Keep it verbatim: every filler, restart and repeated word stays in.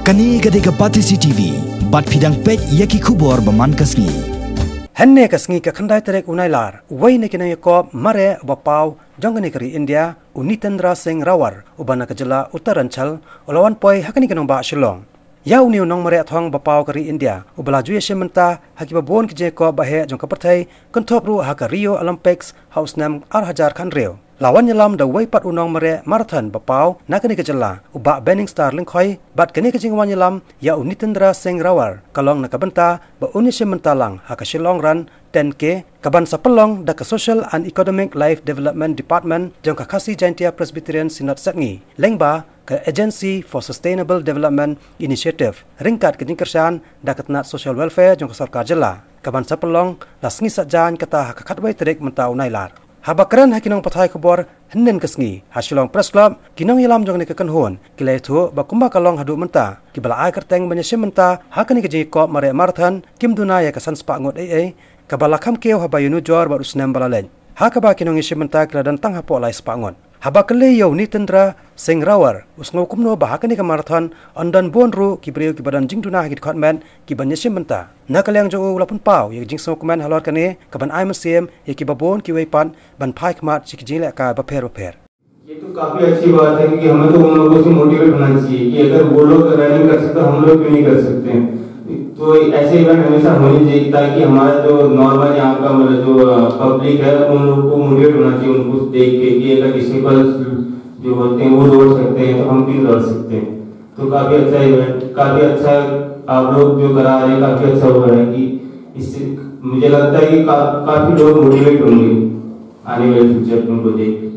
Kane ka dei ka Batesi T V, bad phi dang peit ïa ki khubor ba man ka sngi. Hynne ka sngi ka khyndai tarik u Nailar, uwei na ki nongïakop mareh uba paw jong kane ka ri India, u Nitendra Singh Rawar, uba na ka jylla Uttaranchal, u la wan poi ha kane ka nongbah Shillong. Ïa une u nongmareh thong ba paw ka ri India, uba la ju ïashim bynta ha kiba bun ki jingïakop baheh jong ka pyrthei, kynthup ruh ha ka Rio Olympics ha u snem ar hajar khathynriew. La wan ïalam da uwei pat u nongmareh marathon ba paw na kane ka jylla, u Bah Benningstar Lyngkhoi, bad kane ka jingwan ïalam ïa u Nitendra Singh Rawar ka long na ka bynta ba un ïashim bynta lang ha ka Shillong Run ten K, kaban sa pynlong da ka Social and Economic Life Development Department jong ka Khasi Jaintia Presbyterian Synod Sepngi, lyngba ka Agency for Sustainable Development Initiative, ryngkat ka jingkyrshan da ka tnat Social Welfare jong ka sorkar jylla, kaban sa pynlong la sngi Saitjaiñ, kata ha ka khatwei tarik mynta u Nailar. Haba kren ha ki nongpathai khubor hynnin ka sngi ha Shillong Press Club, ki nongïalam jong kane ka kynhun ki la ïathuh ba kumba ka long haduh mynta, kiba la ai kyrteng ban ïashim bynta ha kane ka jingïakop mareh marathon kim duna ïa ka san spah ngut ei ei, kaba la kham kiew haba ïanujor bad u snem ba la leit, ha kaba ki nongïashim bynta ki la don tang hapoh lai spah ngut. Haba kylli ïa u Nitendra Singh Rawar, u sngew kumno ba ha kane ka marathon yn don bun ruh ki briew kiba don jingduna ha ki dkhot met kiban ïashim bynta. Na ka liang jong u, u la pynpaw ïa ka jingsngewkmen halor kane, kaban ai mynsiem ïa kiba bun kiwei pat ban phai khmat sha ki jinglehkai bapher bapher. ये तो काफी अच्छी बात है, क्योंकि हमें तो उन लोगों से मोटिवेट होना चाहिए कि अगर वो लोग रनिंग कर सकते हैं, हम लोग क्यों नहीं कर सकते हैं? तो ऐसे इवेंट हमेशा होने चाहिए, ताकि हमारा जो नॉर्मल यहाँ का, मतलब, जो पब्लिक है, उन लोगों को मोटिवेट होना चाहिए, उनको देख के कि अगर डिसेबल्स जो होते हैं वो दौड़ सकते हैं, तो हम क्यों दौड़ सकते हैं। तो काफी अच्छा इवेंट, काफी अच्छा आप लोग जो करा रहे हैं, काफी अच्छा हो रहा है कि इससे मुझे लगता है कि का, काफी लोग मोटिवेट होंगे आने वाले फ्यूचर में उनको देख के।